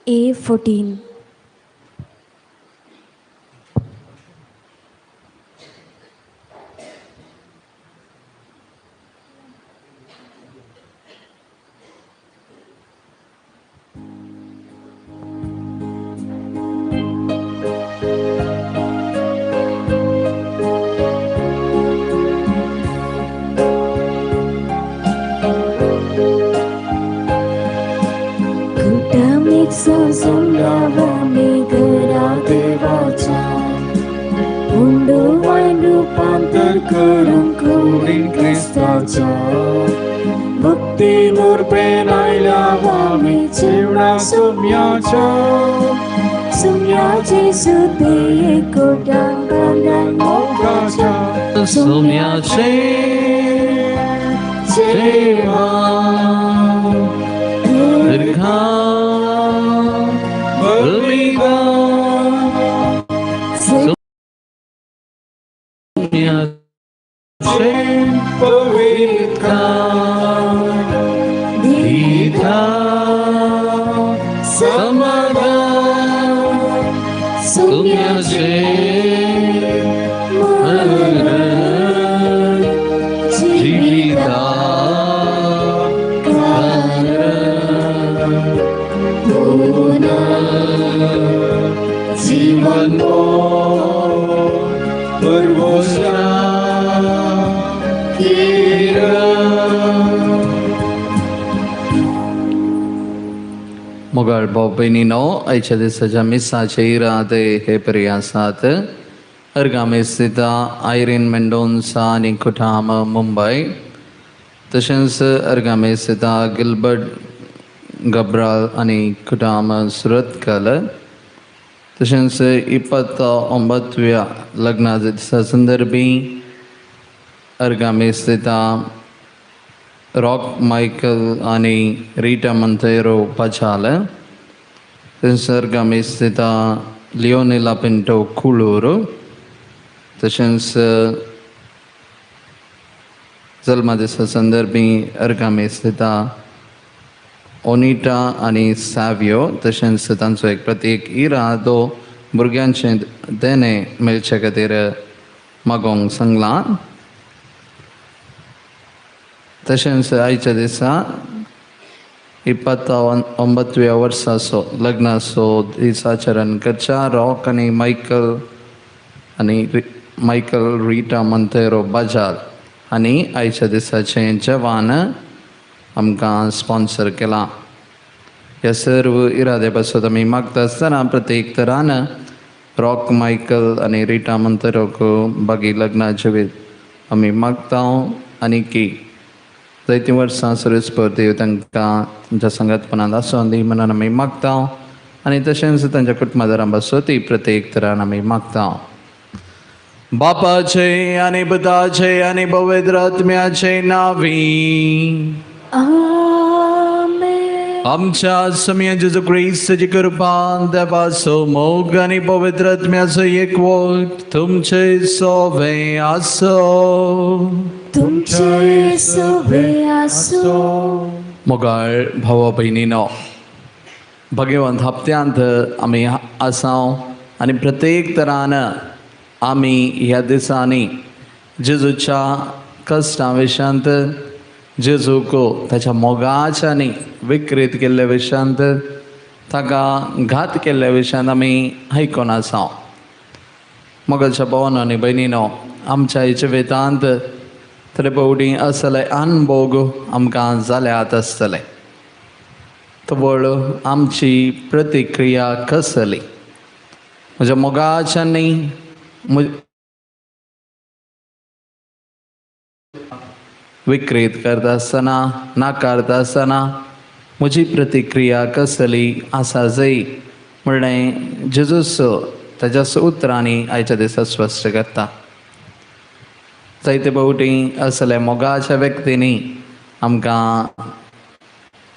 A14. भक्ती मोरपेन आयल्या आमी जेवणा सोम्याच्या सोम्याचे सुते एकोट्यान बांदान मोगाच्या सोम्याचे जेवण दीर्घा बलिदा सोम्याचे पवित्र दीधा समाधान सोम्याचे मरण जीविता कारण जीवन मोगाळ भाव भयणीनो, आयच्या दिसाच्या मिसाचे इरादे हे परी आसात. अर्गामे स्थित आयरीन मेंडोन्सा आनी कुठाम मुंबय, तशेंच अर्गामे स्थित गिलबर्ट गब्राल आनी कुठाम सुरतकल, तशेंच 29व्या लग्ना दिसा संदर्भी अर्गामे स्थित रॉक मायकल आनी रिटा मंतैरो पचाल, तशेंच अर्गामे स्थित लियोनेला पिंटो कुळूर, तशेंच जल्मा दिसा संदर्भी अर्गामे स्थित ओनिटा आनी सावियो, तशेंच तांचो एक प्रत्येक इरादो भुरग्यांचें देणें मेळचे खातीर मागोवंक सांगलां. तशेंच आयच्या दिसा 29व्या वर्साचो लग्नाचो दिसाचरण करच्या रॉक आनी मायकल आनी मायकल रिटा मंतेरो बजाल आनी आयच्या दिसाचें जेवण आमकां स्पॉन्सर केलां. ह्या सर्व इरादे पासत आमी मागता आसतना प्रत्येक तरान रॉक मायकल आनी रिटा मंतेरोक बागी लग्नाचे आमी मागता आनी की जायतीं वर्सां सर्विसपर देव तांकां तांच्या सांगातपणांत आसून दी म्हणून आमी मागता आनी तशेंच तांच्या कुटुंबादारां पासत प्रत्येक तरान आमी मागता. बापाचे आनी पुताचे आनी पवित्र आत्म्याचे नांवी आमेन. आमच्या स्वामी जेजू क्रिस्ताची कृपा, देवाचो मोग आनी पवित्र आत्म्याचो एकवट तुमचे सोवे आसो. तुमचे सोवे आसो. मोगाळ भावा भयणीनो, भगवंत हप्त्यांत आमी आसा आनी प्रत्येक तरान आमी ह्या दिसांनी जेजूच्या कश्टां विशयांत, जेजूक ताच्या मोगाच्यांनी विकृत केल्ल्या विशयांत, ताका घात केल्ल्या विशयांत आमी आयकून आसा. मोगाच्या भावानो आनी भयणीनो, आमच्या जिवितांत थोडे फावटी असले अनभोग आमकां जाल्यात आसतले. तवळ आमची प्रतिक्रिया कसली? म्हज्या मोगाच्यांनी विकृत करता आसतना, नाकारता आसतना म्हजी प्रतिक्रिया कसली आसा जाय म्हणलें जेजूस ताच्या उतरांनी आयच्या दिसा स्पश्ट करता. जायते फावटी असल्या मोगाच्या व्यक्तींनी आमकां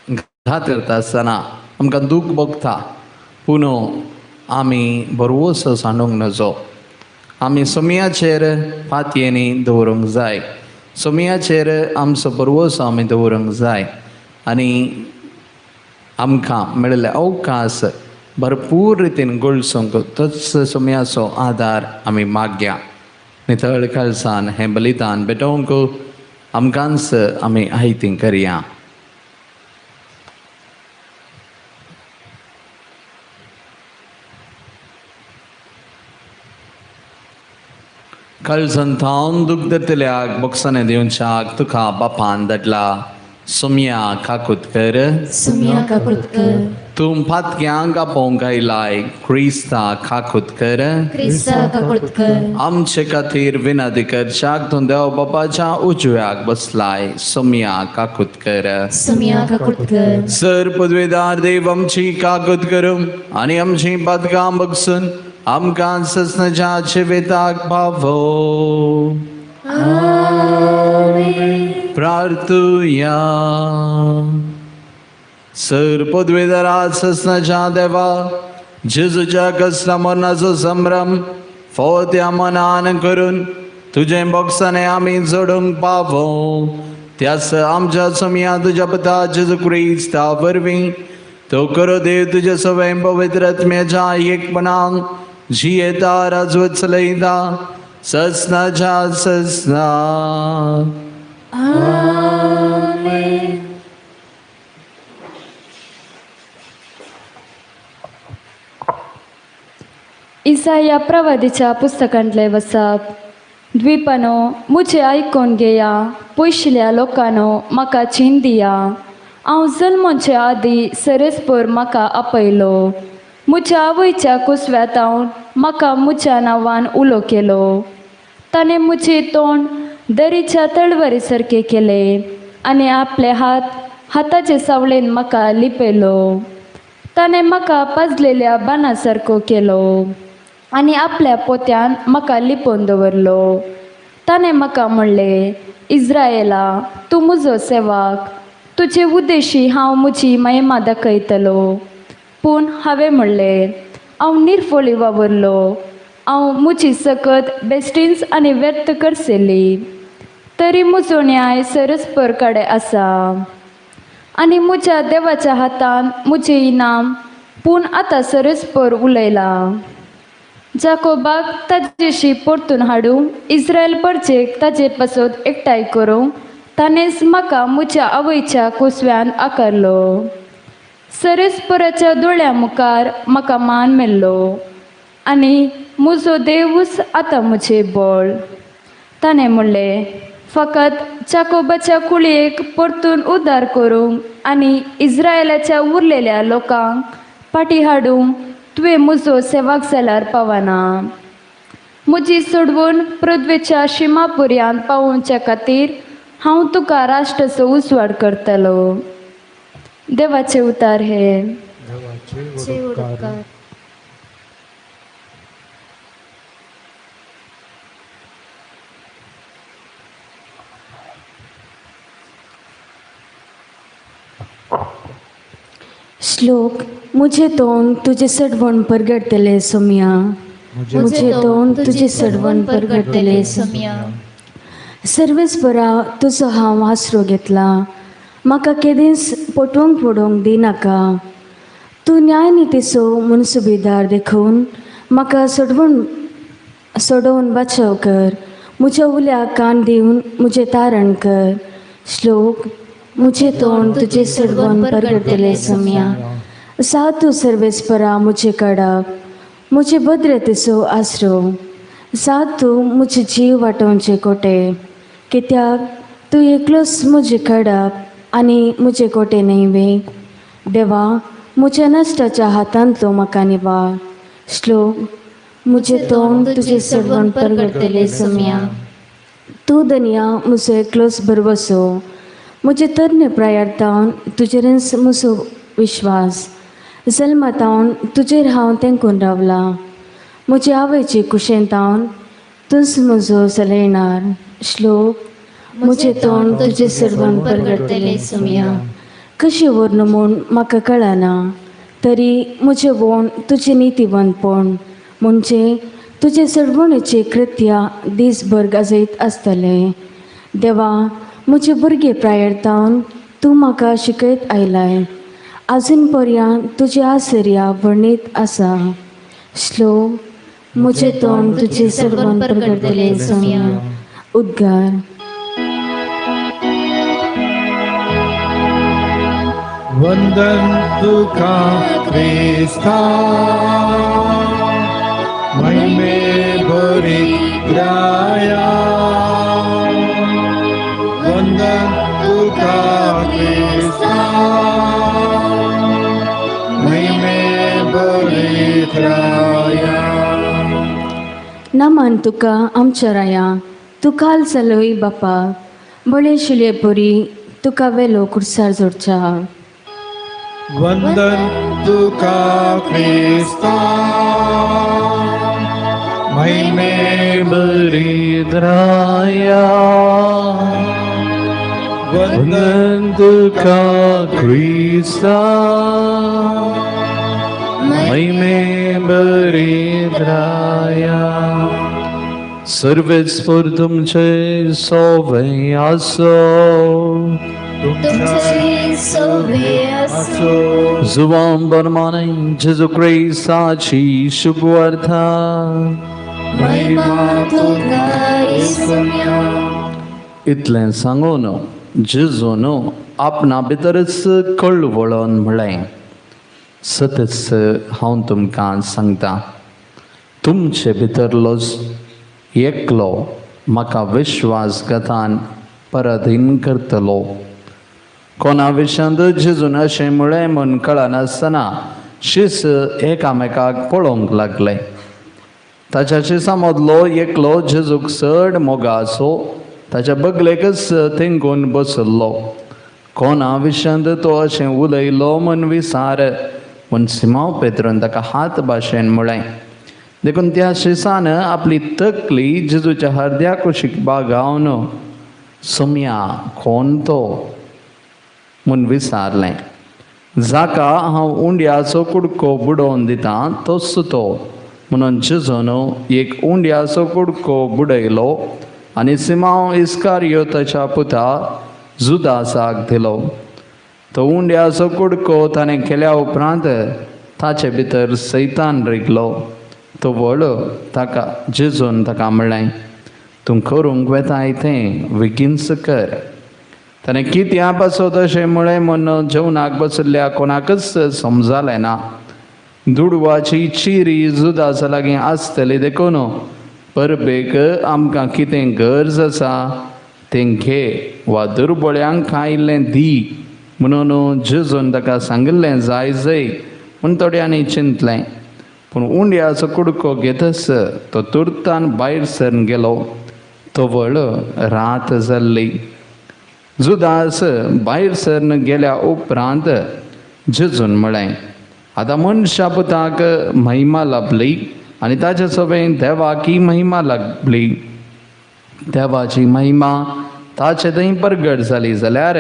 घात करता आसतना आमकां दूख भोगता, पूण आमी भरवंसो सांडूंक नजो. आमी सोम्याचेर पातयेनी दवरूंक जाय, सोम्याचेर आमचो भरवंसो आमी दवरूंक जाय आनी आमकां मेळिल्ले अवकाश भरपूर रितीन गळसूंक तोच सोम्याचो आदार आमी मागया. नितळ काळसान हें बलिदान भेटोवंक आमकांच आमी आयती करया. काळजान थावन दूख धरतल्याक बोक्साने दिवच्याक तुका बापान धाडला. सोम्या काकूत कर. सुम्या काकूत कर. तूं पातक्यांक आपोवंक आयलाय क्रिस्ता काकूत कर. क्रिस्ता काकूत कर. आमचे खातीर विनंती करच्याक तूं देव बापाच्या उजव्याक बसलाय. सोम्या काकूत कर. सुम्या काकूत कर. सर पदवेदार देव आमची काकूत करूं आनी आमची पातकां बगसून आमकां ससनाच्या जिविताक पावो. प्रार्थुया. सर पदवेदारा ससनाच्या देवा जेजूच्या कसला मरणाचो संभ्रम फोत्या मनान करून तुजें बोक्साने आमी जोडूंक पावो. त्यास आमच्या सोम्या तुज्या पता जेजू क्रिस्ता वरवीं तो करो देव तुज्या सवय पवित्र आत्म्याच्या एकपणान जियेता राजवत चलयता ससनाच्या ससना. इसाया प्रवादीच्या पुस्तकांतले वसप. द्वीपानो मुझे आयकोन घेया, पयशिल्या लोकांनो म्हाका चीन दिया. हांव जल्मोचे आदी सरसपर म्हाका आपयलो, म्हज्या आवयच्या कुसव्यांत हांव म्हाका म्हज्या नांवान उलो केलो. ताणें म्हजें तोंड दरीच्या तळवारी सारकें केलें आनी आपले हात हाताचे सावळेन म्हाका लिपयलो. ताणें म्हाका पाजलेल्या बाना सारको केलो आनी आपल्या पोत्यान म्हाका लिपोवन दवरलो. ताणें म्हाका म्हणलें, इज्रायला तूं म्हजो सेवक, तुजे उद्देशी हांव म्हजी महिमा दाखयतलो. पूण हांवें म्हणलें, हांव निर्फळी वावरलो, हांव म्हजी सकत बेश्टीच आनी व्यर्थ करसेली. तरी म्हजो न्याय सरस्पर कडेन आसा आनी म्हज्या देवाच्या हातान म्हजें इनाम. पूण आतां सरस्पर उलयला. जाकोबाक ताजेशी परतून हाडूंक, इस्रायल परचेक ताजे पासत एकठांय करूंक ताणेंच म्हाका म्हज्या आवयच्या कुसव्यान आकारलो. सरस्पराच्या दोळ्या मुखार म्हाका मान मेल्लो आनी म्हजो देवूच आतां म्हजें बळ. ताणें म्हणलें, फकत जाकोबाच्या कुळयेक परतून उद्धार करूंक आनी इस्रायलाच्या उरलेल्या लोकांक फाटीं हाडूंक तुवें म्हजो सेवक जाल्यार पावना. म्हजी सोडवून पृथ्वेच्या शिमा पर्यंत पावोवच्या खातीर हांव तुका राष्ट्राचो उजवाड करतलो. देवाचे उतार हे. श्लोक. मुझे तोंड तुझे सडवण परगटतले सोम्या, मुझे तोंड तुझे सडवण परगटतले सोम्या. सर्वेस्परा तुजो हांव आसरो घेतला, म्हाका केदींच पोटोवंक पडोवंक दिनाका. तूं न्यायनितीचो मनसुबेदार देखून म्हाका सोडवण सोडोवन बाचाव कर. म्हज्या उल्याक कान दिवन म्हजें तारण कर. श्लोक. मुझे तोंड तुझे सडवण परगटतले सोम्या. सातू सर्वेस्परा मुझे काडाप, मुझे भद्रतेचो आसरो. सातू मुझे जीव वाटोवचे कोटे, कित्याक तूं एकलोच म्हजे काडाप आनी म्हजे कोटे न्हय वे. देवा म्हज्या नश्टाच्या हातांतलो म्हाका निवार. श्लोक. मुझे तोंड तुझे सडवण परगटतले सोम्या. तूं दनया म्हजो एकलोच भरवसो, म्हजे तरणे प्रायार तावन तुजेरच म्हजो विश्वास. जल्मा तावन तुजेर हांव तेंकून रावलां, म्हजे आवयचे कुशेन तावन तूंच म्हजो चलयणार. श्लोक. म्हजें तोंड तुजें सर्वण परगटतलें सोम्या. कशें व्हरून म्हूण म्हाका कळना, तरी म्हजें वोण तुजें नितीवंतपण म्हणजे तुजें सडवणेचें कृत्या दीसभर गाजयत आसतलें. देवा म्हजे भुरगे प्रायर तावन तूं म्हाका शिकयत आयलाय अजून पर्यंत तुज्या आसर्या वर्णीत आसा. श्लोक मुझे तोंड तुझे सर्वन परगडतले सोम्या. उद्गार. वंदन तुका क्रिस्ता महिमे भरीत राया. वंदन तुका क्रिस्ता महिमे भरीत राया. नमन तुका आमच्या राया, तुका चलय बापा, बळे शिले परी तुका वेलो कुर्सार जोडच्या. वंदन तुका क्रिस्ता महिमे भरीत राया. वंदन तुका क्रिस्ता महिमे भरीत राया. सर्वेस्पर तुमचे सोवे आसो. तुमचे सोवे आसो. जुवां बरमाने जेजू क्रिस्ताची शुभवार्ता. महिमा तुका येसुम्या. इतलें सांगून जेजून आपणा भितरच कळवळून म्हळें, सतच हांव तुमकां सांगता, तुमचे भितरलोच एकलो म्हाका विश्वासघातान पराधीन करतलो. कोणा विशयांत जेजून अशें म्हळें म्हूण कळनासतना शीस एकामेकाक पळोवंक लागले. ताच्या शिसां मदलो एकलो जेजूक चड मोगाचो ताच्या बगलेकच तेंकून बसल्लो. कोणा विशयांत तो अशें उलयलो म्हूण विसार म्हूण सिमांव पेत्रून ताका हात भाशेन म्हळें. देखून त्या शिसान आपली तकली जेजूच्या हरद्या कुशीक बागावन सोम्या कोण तो म्हूण विचारलें. जाका हांव उंड्याचो कुडको बुडोवन दितां तोच तो म्हणून जेजून एक उंड्याचो कुडको बुडयलो आनी सिमांव इस्कारियोताच्या पुता जुदासाक दिलो. तो उंड्याचो कुडको ताणें केल्या उपरांत ताचे भितर सैतान रिगलो. तो व्हड ताका जेजून ताका म्हणलें, तूं करूंक वेताय तें बेगीनच कर. ताणें कित्या पासत अशें म्हळें म्हूण जेवणाक बशिल्ल्या कोणाकच समजालें ना. दुडवाची चिरी जुदासा लागीं आसतली देखून परबेक आमकां कितें गरज आसा तें घे वा दुर्बळ्यांक खायिल्लें दी म्हणून जेजून ताका सांगिल्लें जाय जय म्हूण थोड्यांनी चिंतलें. पूण उंड्याचो कुडको घेतच तो तुर्तान भायर सरून गेलो. तवळ रात जाल्ली. जुदास भायर सरून गेल्या उपरांत जेजून म्हळें, आतां मनशा पुताक महिमा लाभली आनी ताचे सवें देवाकी महिमा लागली. देवाची महिमा ताचे थंय परगट जाली जाल्यार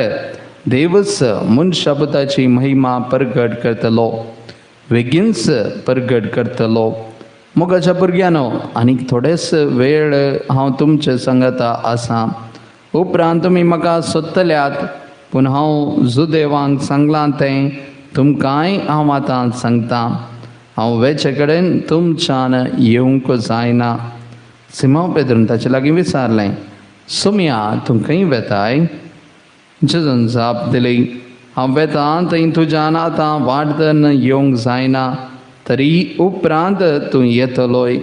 देवच मनशा पुताची महिमा परगट करतलो, बेगीनच परगट करतलो. मोगाच्या भुरग्यांनो, आनीक थोडेच वेळ हांव तुमचे सांगता आसा. उपरांत तुमी म्हाका सोदतल्यात, पूण हांव जुदेवांक सांगलां तें तुमकांय हांव आतां सांगता. हांव वेचे कडेन तुमच्यान येवंक जायना. सिमांव पेद्रून ताचे लागीं विचारलें, सोम्या तूं खंय वेताय? जेजून जाप दिली, हांव वेतां थंय तुज्यान आतां वाट धरून येवंक जायना, तरी उपरांत तूं येतलोय.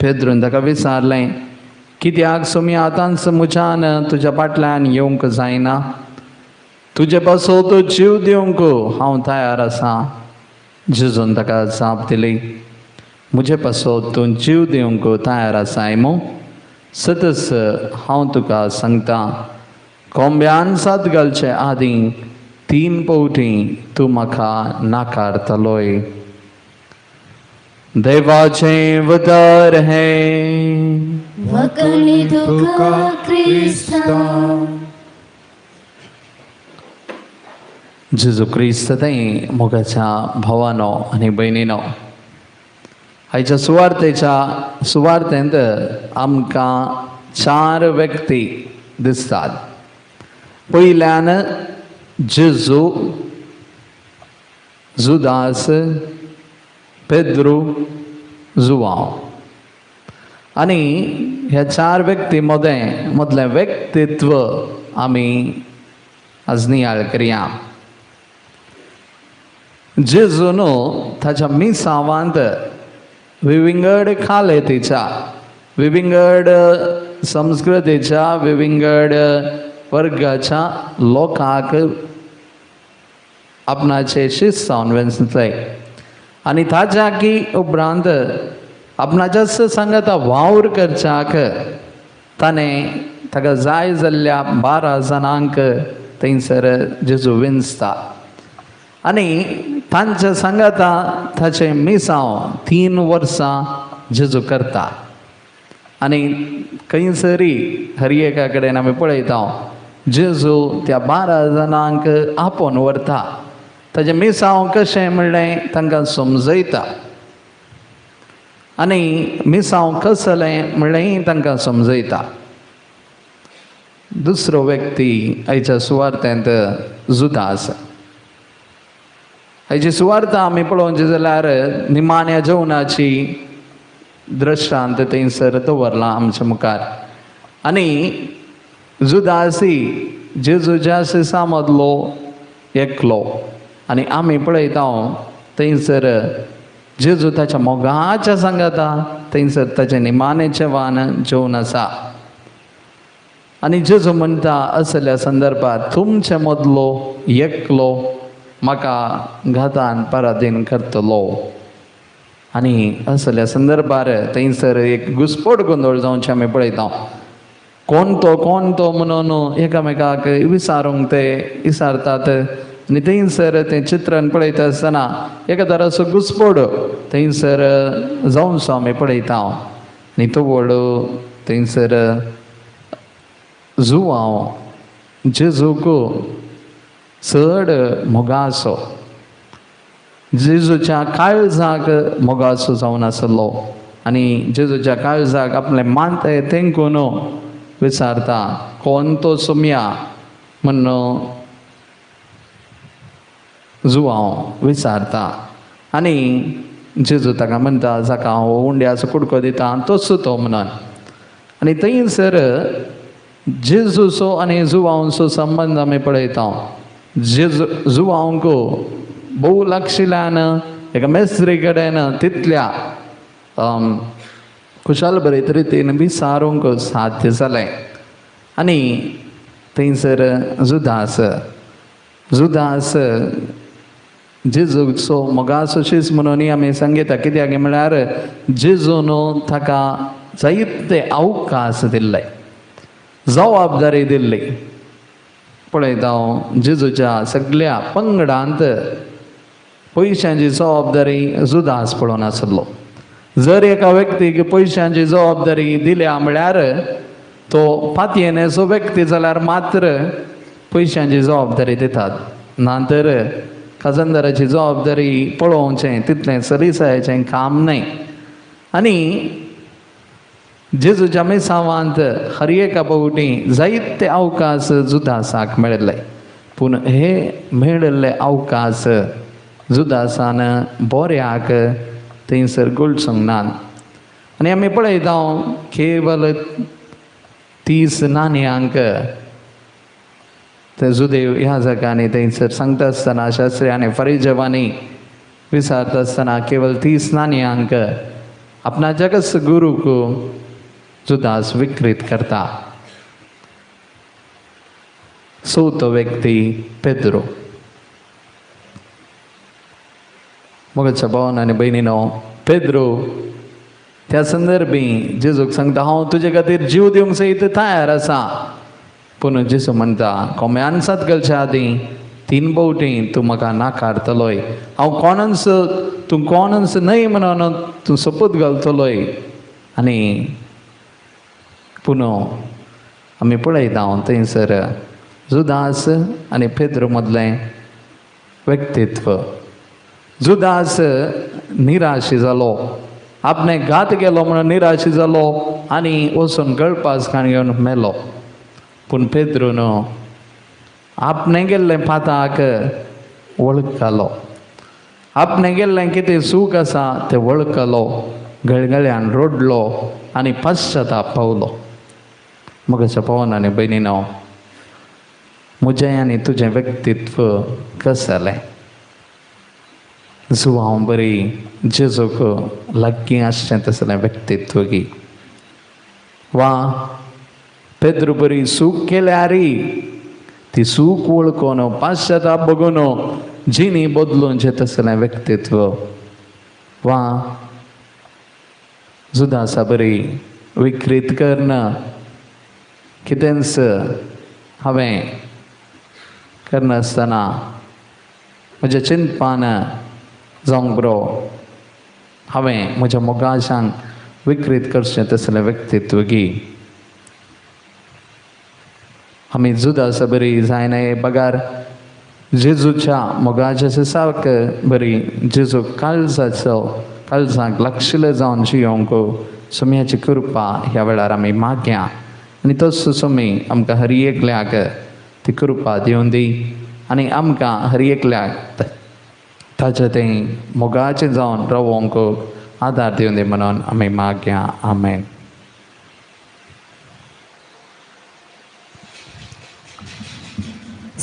पेद्रून ताका विचारलें, कित्याक सोम्या आतांच म्हज्यान तुज्या फाटल्यान येवंक जायना? तुजे पासत जीव दिवंक हांव तयार आसा. जेजून ताका जाप दिली, म्हजे पासत तूं जीव दिवंक तयार आसाय मू? सतच हांव तुका सांगता, कोंब्यान सात घालचे आदीं 3 फावटी तूं म्हाका नाकारतलोय. देवाचें उतर हें. वखणी तुका क्रिस्ता. जेजू क्रिस्त थंय मोगाच्या भावानो आनी भयणीनो, आयच्या सुवार्तेच्या सुवार्तेंत आमकां 4 व्यक्ती दिसतात. पयल्यान जेजू, जुदास, पेद्रू, जुवांव. आनी ह्या चार व्यक्ती मदें मदलें व्यक्तित्व आमी आज नियाळ करया. जेजून ताच्या मिसावांत विविंगड खालेतीच्या, विविंगड संस्कृतीच्या, विविंगड वर्गाच्या लोकांक आपणाचे शिस्त वेंचले आनी ताच्या की उपरांत आपणाच्याच सांगता वावर करच्याक ताणें ताका जाय जाल्ल्या 12 जाणांक थंयसर जेजू विंचता आनी तांच्या सांगाता ताचें मिसांव 3 वर्सां जेजू करता. आनी खंयसरी हर एका कडेन आमी पळयता जेजू त्या 12 जाणांक आपोवन व्हरता, ताचें मिसांव कशें म्हणलें तांकां समजयता आनी मिसांव कसलें म्हणलेंय तांकां समजयता. दुसरो व्यक्ती आयच्या सुवार्थेंत जुदास. हाची सुवार्थ आमी पळोवची जाल्यार निमाण्या जेवणाची दृश्टांत थंयसर दवरलां आमच्या मुखार. आनी जुदासी जेजूच्या शिसां मदलो एकलो आनी आमी पळयता थंयसर जेजू ताच्या मोगाच्या सांगाता थंयसर ताचें निमाणें जेवण जेवन आसा. आनी जेजू म्हणटा असल्या संदर्भात तुमचे मदलो एकलो म्हाका घातान पराधीन करतलो. आनी असल्या संदर्भार थंयसर एक घुस्पट गोंदळ जावचें आमी पळयता. कोण तो कोण तो म्हणून एकामेकाक विचारूंक ते विचारतात आनी थंयसर तें चित्रण पळयता आसतना एका तराचो घुस्पड थंयसर जावचो आमी पळयता. आनी तो व्हड थंयसर जुवांव जेजूक चड मोगाचो, जेजूच्या काळजाक मोगाचो जावन आसलो आनी जेजूच्या काळजाक आपलें मानताय तेंकून विचारता कोण तो सोम्या म्हण जुवांव विचारता. आनी जेजू ताका म्हणटा जाका हांव उंड्याचो कुडको दिता तोच तो म्हणून. आनी थंयसर जेजूचो आनी जुवांचो संबंद आमी पळयता. जेजू जुवांक भोव लागशिल्ल्यान एका मेस्त्री कडेन तितल्या खुशाल बरें रितीन विचारूंक साध्य जालें. आनी थंयसर जुदास, जुदास जेजूचो मोगाचो शीस म्हणून आमी सांगता कित्याक म्हळ्यार जेजून ताका जायते अवकाश दिल्ले, जबाबदारी दिल्ली. पळयता हांव जेजूच्या सगळ्या पंगडांत पयशांची जबाबदारी जुदास पळोवन आसलो. जर एका व्यक्तीक पयशांची जबाबदारी दिल्या म्हळ्यार तो पातयेनेचो व्यक्ती जाल्यार मात्र पयशांची जबाबदारी दितात, ना तर खाजनदाराची जबाबदारी पळोवचें तितलें सरीसायेचें काम न्हय. आनी जेजूच्या मिसावांत हर एका फावटी जायते अवकाश जुदासाक मेळिल्ले, पूण हे मेळिल्ले अवकाश जुदासान बोऱ्याक थंयसर गुळसूंक नात. आनी आमी पळयता केवल 30 नाणयांक ते जुदेव ह्या जाग्यांनी थंयसर सांगता आसतना शास्त्री आनी फरिजवांनी विचारता आसतना केवल 30 नाणयांक आपणाच्याकच गुरूक जुदास विक्रीत करता. चवथो व्यक्ती पेद्रो. मोगाच्या भावान आनी भयणीनो, पेद्रो त्या संदर्भी जेजूक सांगता हांव तुजे खातीर जीव दिवंक सयत तयार आसा, पूण जेजू म्हणटा कोम्यान सात घालच्या आदीं 3 फावटी तूं म्हाका नाकारतलोय, हांव कोणच तूं कोणच न्हय म्हणून तूं सोपूत घालतलोय. आनी पूण आमी पळयता थंयसर जुदास आनी पेद्रो मदलें व्यक्तित्व. जुदास निराशी जालो, आपणे घात केलो म्हणून निराशी जालो आनी वचून गळपास खाण घेवन मेलो. पूण पेद्रून आपणे गेल्लें पाताक वळखतालो. आपणें गेल्लें कितें सूख आसा तें वळखलो, गळगळ्यान रडलो आनी पश्चाताप पावलो. म्हज्या पवन आनी भयणीनो, म्हजें आनी तुजें व्यक्तित्व कसलें? जुवांव बरी जेजूक लागीं आसचें तसलें व्यक्तित्व गी, वा पेद्रू बरी सूख केल्यार ती सूख वळखून पाश्चाताप बगून जिणी बदलूनचें तसलें व्यक्तित्व, वा जुदासा बरी विकृत करन कितेंच हांवें करनासतना म्हज्या चिंतपान जावंक बरो हांवें म्हज्या मोगाशांक विकृत करचें तसलें व्यक्तित्व गी. आमी जुदासा बरी जायना बगार जेजूच्या मोगाच्या सारक बरी जेजू काळजाचो काळजाक लागशिल्लें जावन जियोंक सोम्याची कृपा ह्या वेळार आमी मागया आनी तसो सोमी आमकां हर एकल्याक ती कृपा दिवन दी आनी आमकां हर एकल्याक ताचें तें मोगाचें जावन रावोंक आदार दिवन दी म्हणून आमी मागया. आमेन.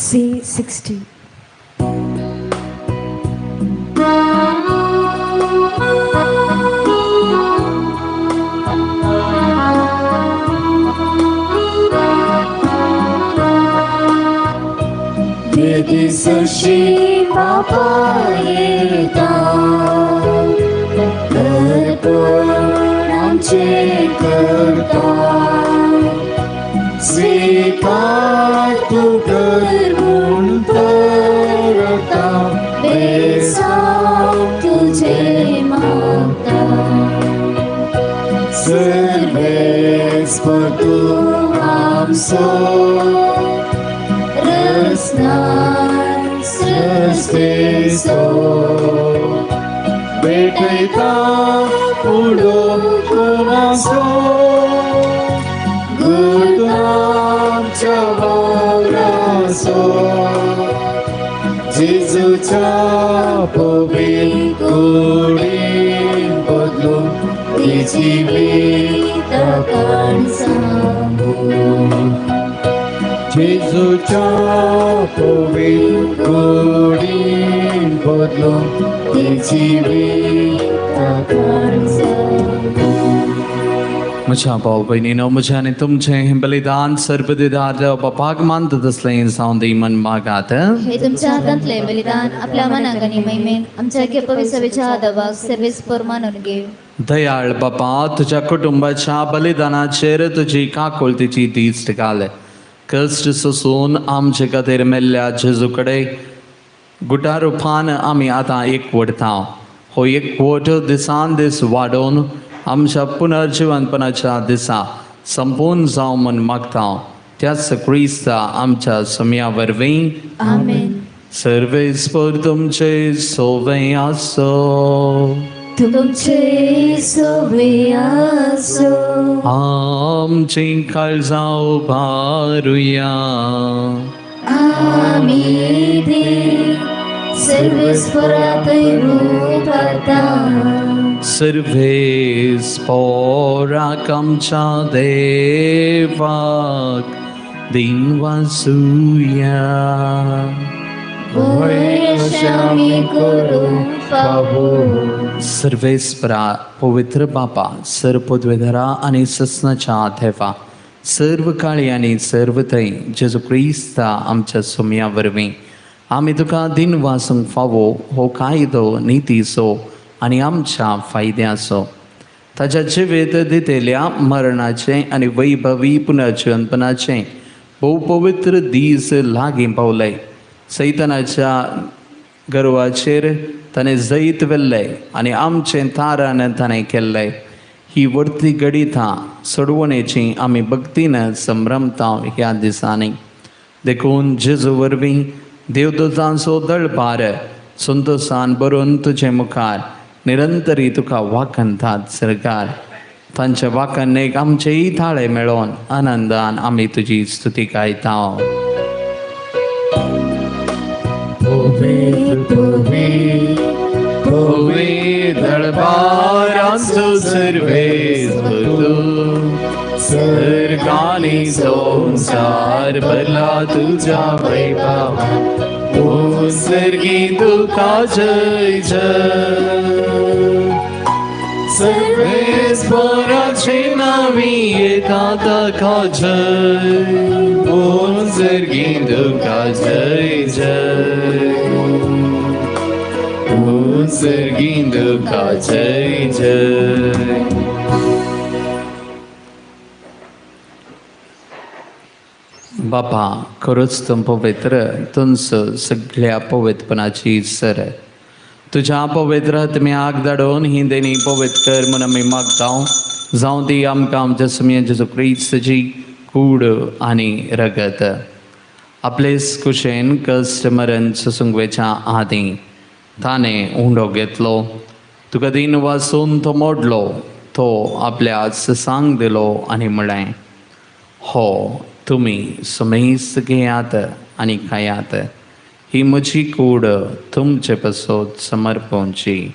C60. दिसशी बापा येता दर्पण आमचें करता, स्वीकार तूं कर म्हूण करता, बेसांव तुजें मागता, सर्वेस्पर तूं आमचो सृष्टीचो, भेटयता उडोवंक नासो, गुरुतांच्या वावराचो, जेजूच्या पवित्र कुडीन बदलून ती जिवीता काणसांबू, जेजूच्या पवित्र कुडीन बदलून ती जिवीता काणसांबू. म्हज्या भाव भयणीनो, म्हजें आनी तुमचें हें बलिदान सर्वदिदार देव बापाक मानता तसलें जावं दी मन मागात. हे तुमच्या हातांतलें बलिदान आपल्या मनाक आनी महिमेन आमच्या पवित्रच्या दवाक सर्वेस्पर मानून घे. दयाळ बापा, तुज्या कुटुंबाच्या बलिदानाचेर तुजी काकुळतीची दिश्ट घाल. कश्ट सोसून आमचे खातीर मेल्ल्या जेजू कडेन गुटा रुपान आमी आतां एकवटता. हो एकवट दिसान दीस वाडोवन आमच्या पुनर्जिवनपणाच्या दिसा संपूर्ण जावं म्हूण मागता. त्याच क्रिस्ता आमच्या सम्या वरवीं. आमेन. सर्वेस्पर तुमचे सोवे आसो. तुमचे सोवे आसो. आमची काळजां उबारुया. आमी ती सर्वेस्परातय उबारता. सर्वेस्पराक आमच्या देवाक दिनवासुया. सर्वेस्परा पवित्र बापा, सर्व पदवेधरा आनी ससनाच्या देवा, सर्व काळी आनी सर्व थंय जेजू क्रिस्ता आमच्या सोम्या वरवीं आमी तुका दिनवासूंक फावो हो कायदो नितीचो आनी आमच्या फायद्याचो. ताच्या जिवीत दितेल्या मरणाचें आनी वैभवी पुनर्जिवनपणाचें भोव पवित्र दीस लागीं पावले. सैतानाच्या गर्वाचेर ताणें जैत व्हेल्लें आनी आमचें तारण ताणें केल्लें. ही वर्ती घडितां सोडवणेची आमी भक्तीन संभ्रमता ह्या दिसांनी. देखून जेजू वरवीं देवदूतांचो दळपार संतोसान भरून तुजे मुखार निरंतरी तुका वाखणतात सरकार. तांच्या वाखणेक आमचेय थाळे मेळोवन आनंदान आमी तुजी स्तुती गायता. पवित्र पवित्र भुवी दळबारांचो सर्वेस तूं सर्गांनी संवसार भरला तुज्या वैभवान सर्गी तुका जय जय सर्वेस्पराचे नावी येता ताका जय सर्गी तुका जय जय सर्गी तुका जय जय. बापा खरोच तूं पवित्र तुमचो सगळ्या पवित्रपणाची सर तुज्या पवित्र आत्म्याक धाडून ही देणी पवित्र कर म्हूण आमी मागता. जावं ती आमकां आमच्या सुमया जेजू क्रिस्ताची कूड आनी रगत. आपलेच कुशेन कश्ट मरण सोसूंक आदीं ताणें उंडो घेतलो, तुका दिन वासून तो मोडलो, तो आपल्या ससांक दिलो आनी म्हळें, हो तुमी सुमेस्त घेयात आनी खायात, ही म्हजी कूड तुमचे पासत समर्पणची.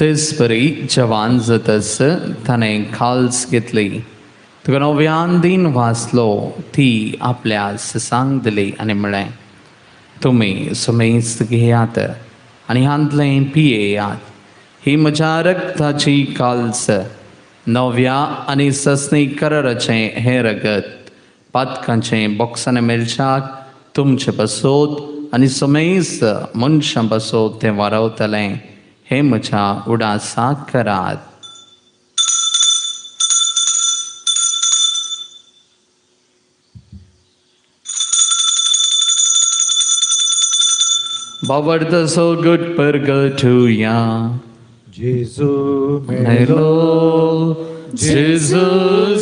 तेच परी जवान जातच ताणें खाल्स घेतली, तुका नव्यान दिन वाचलो, ती आपल्या ससांक दिली आनी म्हळें, तुमी सुमेस्त घेयात आनी हांतलें पियेयात, ही म्हज्या रक्ताची काल्स, नव्या आनी ससनी कराराचें हें रगत, पातकांचें बोक्सांनी मेळच्याक तुमचे पासत आनी सुमेस्त मनशां पासत तें वारावतलें, हें म्हज्या उडासाक करात. बाबर्द सो गुड परगटुया जेजू मेलो, जेजू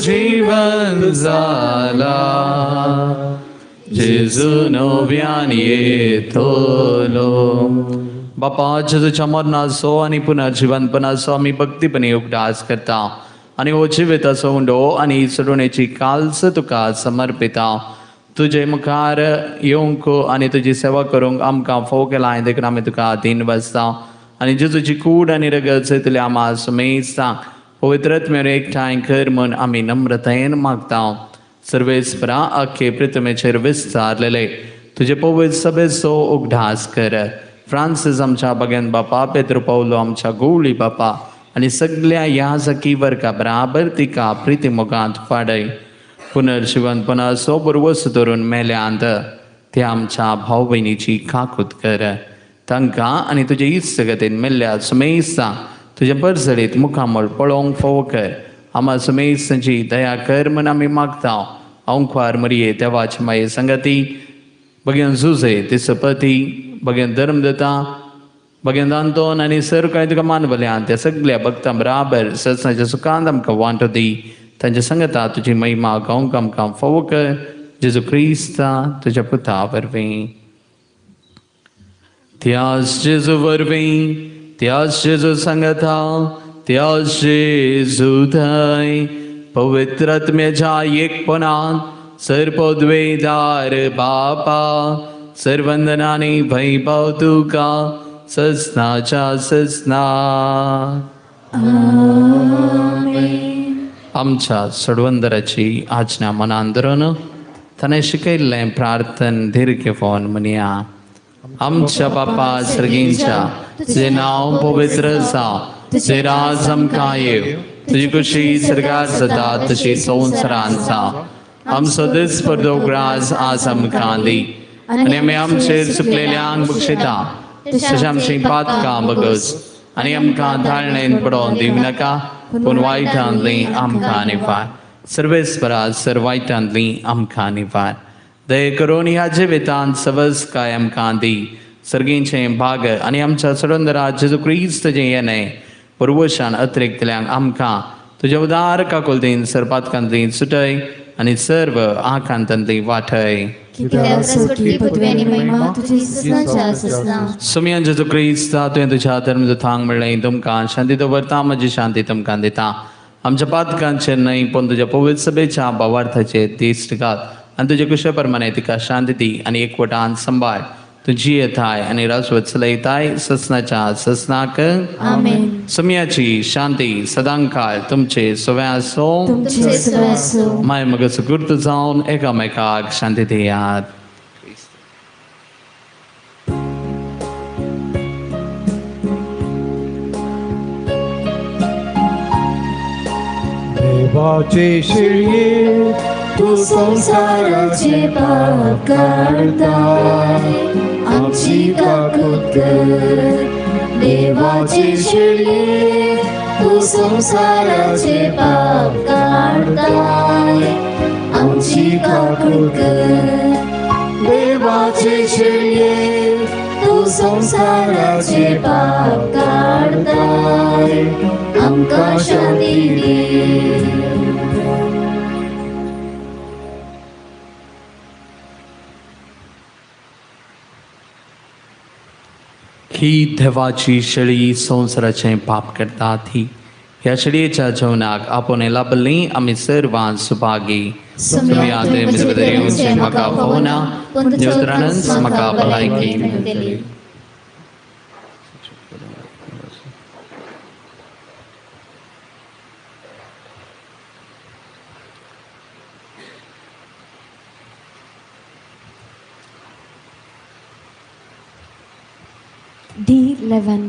जीवन जाला, जेजू नव्यान येतलो. बापा जेजूच्या मरणाचो आनी पुनर्जिवनपणाचो आमी भक्तीपणी उगडास करता आनी हो जिविताचो उंडो आनी चडवणेची काल्स तुका समर्पिता. तुजे मुखार येवंक आनी तुजी सेवा करूंक आमकां फोव केला देखून आमी तुका दीन बसता आनी जेजूची कूड आनी रगत जयतली आमा सुमेस्ता पवित्र आत्म्यान एकठांय कर म्हूण आमी नम्रतायेन मागता. सर्वेस्परा आख्खे पृथ्वीचेर विस्तारलेले तुजे पवित्र सभेचो उगडास कर. फ्रांसीस आमच्या बगेन बापा, पेद्रो पावलो आमच्या गोवळी बापा आनी सगल्या ह्या सखी वर्गा बराबर तिका प्रिती मोगांत वाडय. पुनर्जिवनपणाचो बरवस धरून मेल्यांत त्या आमच्या भाव भयणीची काकूत कर. तांकां आनी तुजे इत्सगतीन मेल्ल्या सुमेस्ता तुजे परजळीत मुखामळ पळोवंक फोव कर. आमा सुमेस्तांची दया कर म्हूण आमी मागता. अंकवार मरिये देवाचे माये संगती बगेन जुजे तिसपती बगेन धर्म दिता बगेन दांतोन आनी सर कांय तुका मानवल्यान त्या सगल्या भक्तां बराबर सत्साच्या सुखांत आमकां वांटो दी. तांच्या संगता तुजी महिमा गावंक आमकां फोव कर. जेजू क्रिस्ता तुज्या पुता वरवीं. त्याच जेजू वरवीं, त्याच जेजू संगता, त्याच जेजू थंय पवित्र आत्म्याच्या एकपणान सर्वपदवेदार बापा सर्वंदनानी वैभव तुका ससनाच्या ससना. आमच्या सोडवंदराची आज्ञा मनान धरून ताणें शिकयल्लें प्रार्थन दीर्घ फोन म्हणया. आमच्या बापा सर्गींच्या, तुजें नांव पवित्र जावं, तुजें राज आमकां येवं, तुजी खुशी सर्गार जाता तशी संवसारांत जावं. आमचो दिसपडो ग्रास आज आमकां दी आनी आमी आमचेर चुकलेल्यांक बक्षिता तशें आमचीं पातकां बगस आनी आमकां धाळणेन पडोवन दिवं नाका, पूण वायटांतली आमकां निवार. सर्वेस्परा सर वायटांतली आमकां निवार. दये करून ह्या जिवितांत सवस काय आमकां दी. सर्गींचें भाग आनी आमच्या सडंदरा जेजू क्रिस्तचें येणें पुर्वशान अतिरिक्तल्यांक आमकां तुज्या उदार काकुलतीन सरपातकांतली सुटय आनी सर्व आकांतांतली वाटय. सुमयान जेजू क्रिस्ता तुवें तुज्या धर्मदूतांक म्हणलें, तुमकां शांती दवरता, म्हजी शांती तुमकां दिता. आमच्या पातकांचे न्हय पूण तुज्या पवित्र सभेच्या भावार्थाचे दिश्ट घाल आनी तुजे कुशे प्रमाणे तिका शांती दी आनी एकवटान सांबाळ. तुजी येताय आनी राजवत चलयताय ससनाच्या ससनाक. आमेन. सम्याची शांती सदांकाळ तुमचे सवे आसो. तुमचे सवे आसो. माय मग सुकृत जावन एकामेकाक शांती दियात. देवाचे शिळये तू संसाराचे पाप काडताय आमची काकूत कर. देवाचे शिळये तू संसाराचे पाप काडताय आमची काकूत कर. देवाचे शिळये तू संसाराचे पाप काडताय आमकां शांती दी. ही देवाची शेळी संवसाराचें पाप करता ती ह्या शेळयेच्या जेवणाक आपोवन लाभल्ली आमी सर्वां सुभागी. म्हाका फावना पूण तुज्या उतरानच म्हाका भलायकी मेळटली. D11.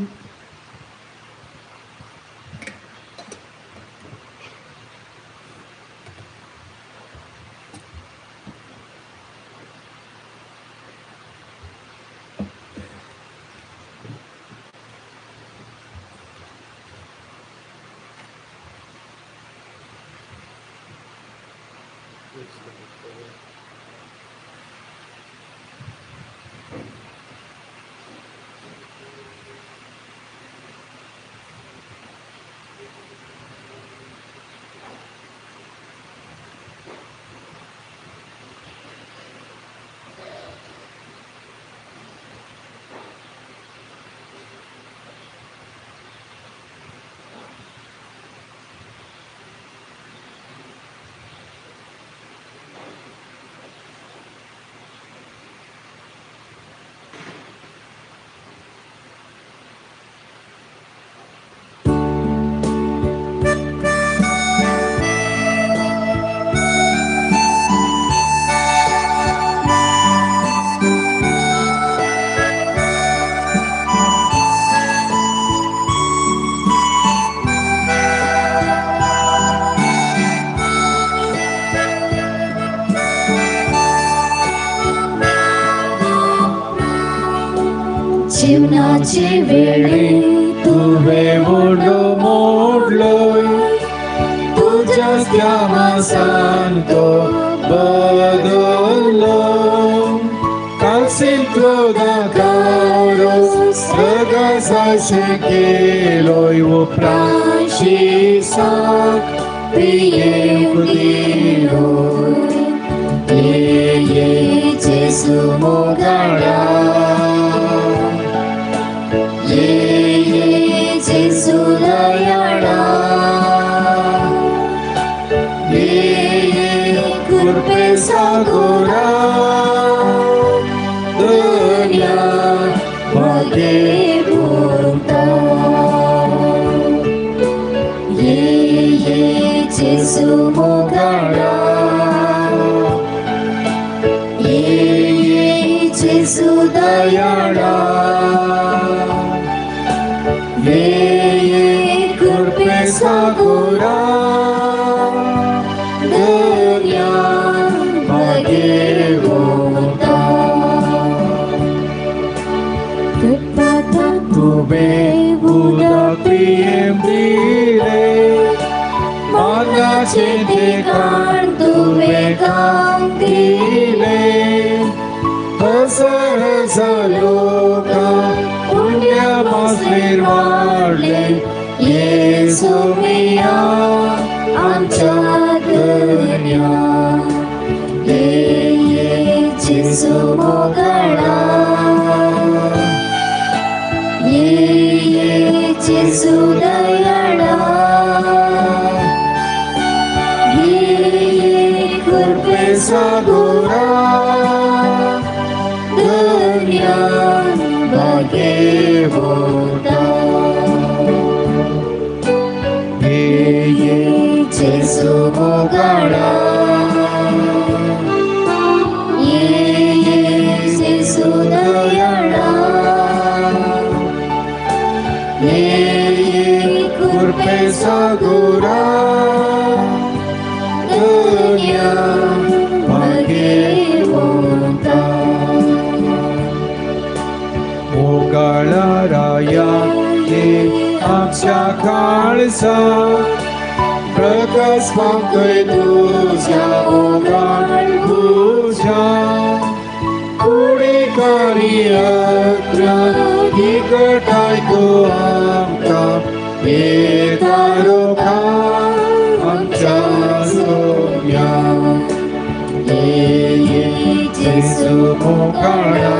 जीवनाचे वेळे तुवे उडो मोडलोय तुज्या त्यामासान तो बदल्लो. कालसिंतलो दाकारो स्वर्गासाशे केलोय उपरांशी साक पियेवंक दिलोय. ये ये जेसू मोगाळा ये ये जेसू दयाळा ये ये कृपे सागोरा दुनिया भागे भोगता. ये ये जेसू मोगाळा ये ये जेसू दयाळा ये ये कृपे सागोरा दुनिया भागे भोगता. तुवे उदक पियेम दिले मागाचे ठिकाण तुवे काम दिले. हसर लोका पुण्य मासलेर वाडले येसू मिया आमच्या दुनिया. ये ये जेसू मोगाळा ये ये जेसू दयाळा दुनिया भाग्यवंता ये जेसू मोगाळा ये जेसू दयाळा ये कृपेचो गुरा दुनिया भाग्यवंता मोगाळा राया ये आमच्या काळजा प्रकाश पावतोय तुझ्या मोगाळ तुझ्या कुडीकारी अत्र निकटाय तू आमकां येता आमच्या सोम्या ये जेसू मोगाळा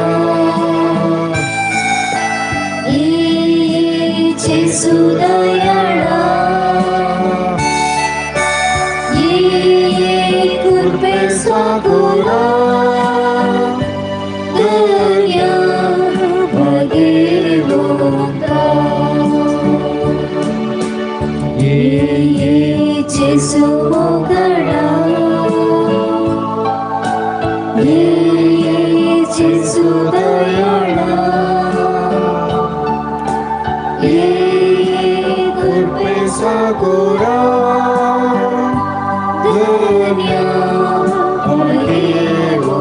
ये जेसू दयाळा ये कृपेचो गुरा दुनिया भाग्यवंता ये जेसू मोगाळा ये जेसू दयाळा ये कृपेचो गुरा दुनिया भाग्यवंता.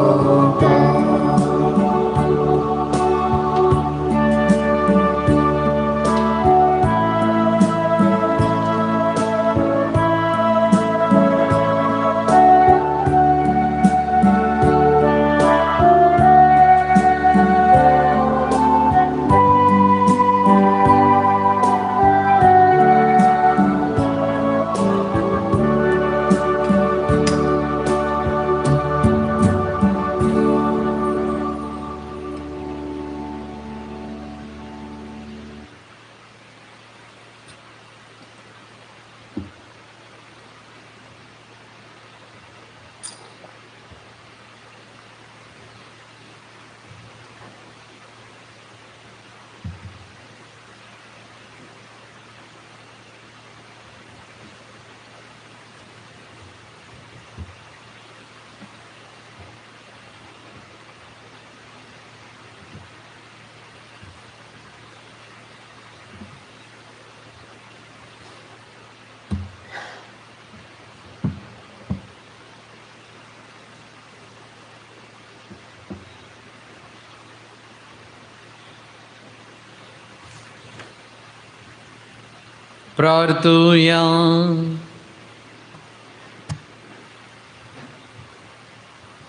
प्रार्थुया.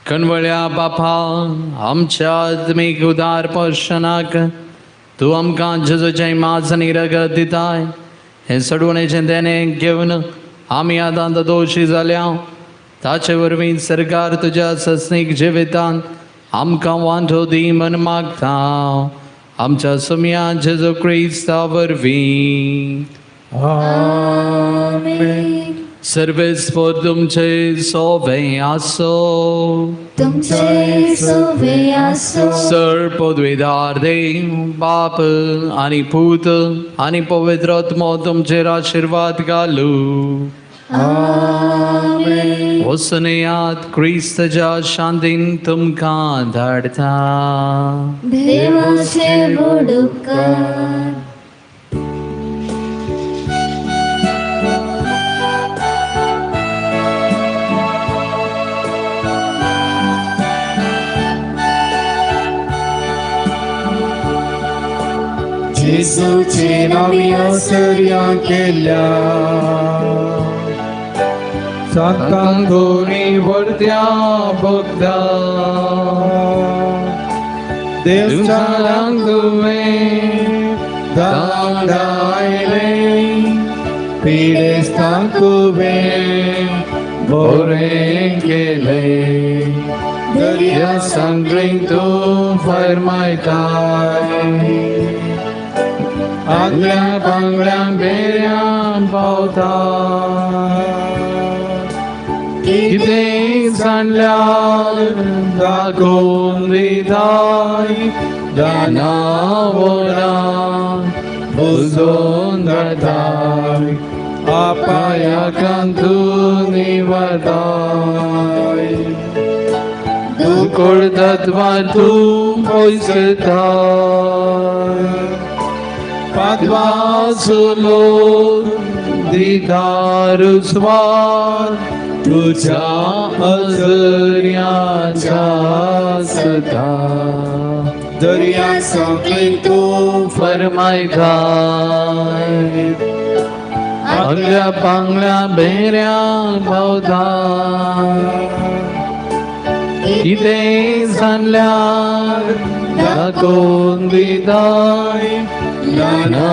कणवळ्या बापा आमच्या आत्मीक उदार पोशणाक तूं आमकां जेजूचें मांस आनी रगत दिताय हें सडवणेचें देणें घेवन आमी आतां दोशी जाल्या ताचे वरवीं सरकार तुज्या सस्नीक जिवितान आमकां वांटो दी म्हण मागता आमच्या सुमया जेजू क्रिस्ता वरवीं. आमेन. सर्वेस्पोर तुमचे सोवे आसो तुमचे सोवे आसो. सर पदवीदार देव बाप आनी पूत आनी पवित्र आत्मो तुमचेर आशिर्वाद घालू. आमेन. वसनयात क्रिस्तच्या शांतीन तुमकां धाडटा. देवाचे व्हड उपकार. जेजूचे नांवी आसर्या केल्या सांतांतोनी वरत्या भोगता देवचारांक तुवें दांडायलें पिडेस्तांक तुवें बरें केलें दर्या सांगलीं तूं फरमायताय आगल्या पांगल्या बेऱ्यां पावता कितें सांडल्यार दाखोवन दिताय दानावरा उजोवन धाडताय अपायाकांत तूं निवारताय दुकोळ तत्वार तूं पयस करताय पादवासुलो दिदार स्वार तुझ्या अजर्याच्या सदा दर्या सांकळीन तूं फरमायताय आंगल्या पांगल्या भेऱ्यांक पावताय कितें सांडल्यार दाखोवन दिताय ल्हाना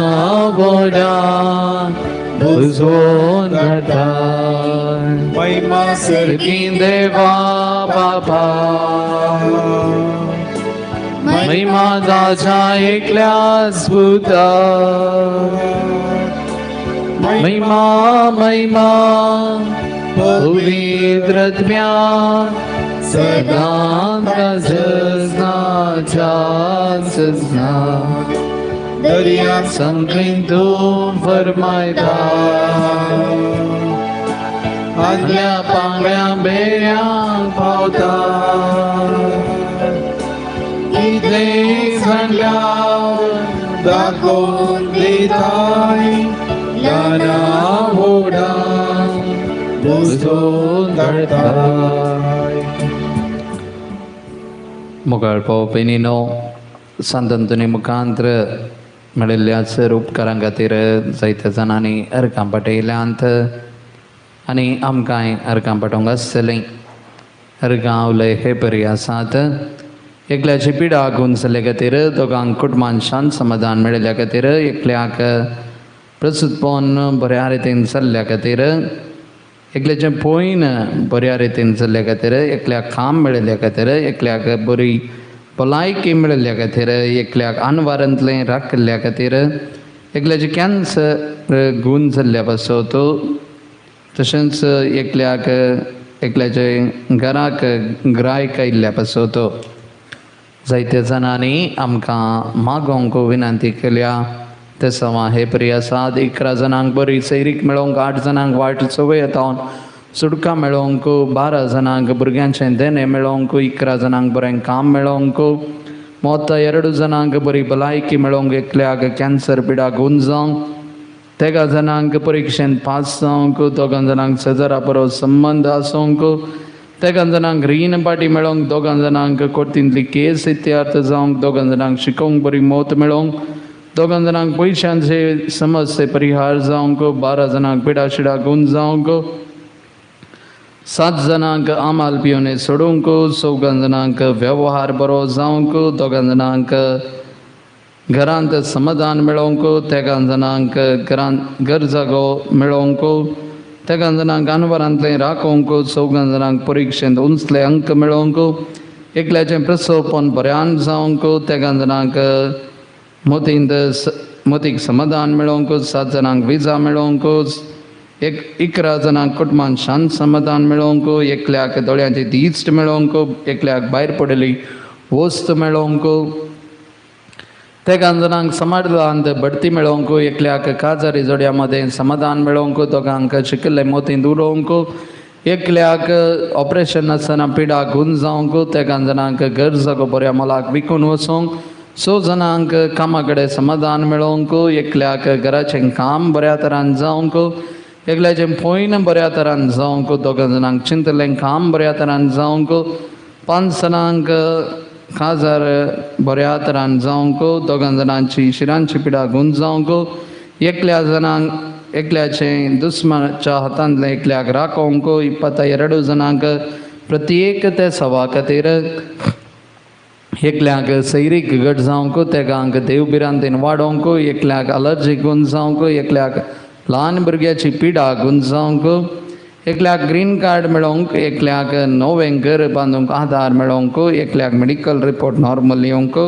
उजोवन धाडटाय महिमा सर्गी देवा बापा महिमा ताच्या एकल्याच पुता महिमा महिमा पवित्र आत्म्या सदां सजनाच्या सजना दर्या सांकळीन तूं फरमायता आदल्या पांगळ्या बेऱ्यांक पावता कितें सांडल्यार दाखोवन दिताय ल्हाना व्हडा उजोवन धाडटाय. मोगाळ पावपेनीनो सांत अंतोनी मुखांत्र मेळिल्ल्या सर उपकारां खातीर जायत्या जाणांनी अर्गां पाटयल्यांत आनी आमकांय अर्गां पाटोवंक आसतलीं. अर्गां उलय हे बरी आसात. एकल्याची पिडा गुंजले खातीर, दोगांक कुटुंबान शांत समाधान मेळिल्ल्या खातीर, एकल्याक प्रसूतपण बऱ्या रितीन चल्ल्या खातीर, एकल्याचें पोयन बऱ्या रितीन चल्ल्या खातीर, एकल्याक काम मेळिल्ल्या खातीर, एकल्याक बरी भलायकी मेळिल्ल्या खातीर, एकल्याक अनवारांतलें राखिल्ल्या खातीर, एकल्याचें कॅन्सर गूण जाल्ल्या पासत, तशेंच एकल्याक एकल्याचे घराक ग्रायक आयिल्ल्या पासत जायत्या जाणांनी आमकां मागोवंक विनंती केल्या. ते सवा हे परी आसात. 11 जाणांक बरी सैरीक मेळोवंक, 8 जाणांक वाट चवयतावन सुटका मेळोवंक, 12 जाणांक भुरग्यांचें देणें मेळोवंक, 11 जाणांक बरें काम मेळोवंक, मोता 2 जाणांक बरी भलायकी मेळोवंक, एकल्याक कॅन्सर पिडा गुण जावंक, 13 जाणांक परिक्षेंत पास जावंक, 2 जाणांक शेजारा बरो संबंद आसूंक, 13 जाणांक रीण पाटी मेळोवंक, 2 जाणांक कोर्तींतली केस इत्यार्थ जावंक, 2 जाणांक शिकोवंक बरी मौत मेळोवंक, 2 जाणांक पयशांचे समस्ये परिहार जावंक, 12 जाणांक पिडा शिडा गुण जावंक, 7 जाणांक आमाल पिवणे सोडूंक, 4 जाणांक वेव्हार बरो जावंक, 2 जाणांक घरांत समाधान मेळोवंक, 13 जाणांक घरांत घर जागो मेळोवंक, 13 जाणांक अनवरांतलें राखोवंक, 4 जाणांक परिक्षेंत उंचले अंक मेळोवंक, एकल्याचें प्रसवपण बऱ्यान जावंक, 13 जाणांक मोतींत मोतीक समाधान मेळोवंक, 7 जाणांक विजा मेळोवंक, 11 जाणांक कुटुंबान शांत समाधान मेळोवंक, एकल्याक दोळ्यांची दिश्ट मेळोवंक, एकल्याक भायर पडिल्ली वस्त मेळोवंक, 13 जाणांक समाजांत बढती मेळोवंक, एकल्याक काजारी जोड्या मदें समाधान मेळोवंक, 2 शिकिल्ले मोतींत उरोवंक, एकल्याक ऑपरेशन नासतना पिडा गुण जावंक, 13 जाणांक घर जागो बऱ्या मोलाक विकून वचोंक, 6 जाणांक कामा कडेन समाधान मेळोवंक, एकल्याक घराचें काम बऱ्या तरान जावंक, एकल्याचें पोयन बऱ्या तरान जावंक, 2 जाणांक चिंतलें काम बऱ्या तरान जावंक, 5 जाणांक काजार बऱ्या तरान जावंक, 2 जाणांची शिरांची पिडा गुण जावंक, एकल्या जाणांक एकल्याचें दुस्माच्या हातांतलें एकल्याक राखोवंक, 22 जाणांक प्रत्येक ते सवा खातीर, एकल्याक सैरीक घट जावंक, 3 देव भिरांतेन वाडोवंक, एकल्याक अलर्जी गुण जावंक, एकल्याक ल्हान भुरग्याची पिडा गुण जावंक, एकल्याक ग्रीन कार्ड मेळोवंक, एकल्याक नवें घर बांदूंक आधार मेळोवंक, एकल्याक मेडिकल रिपोर्ट नॉर्मल येवंक,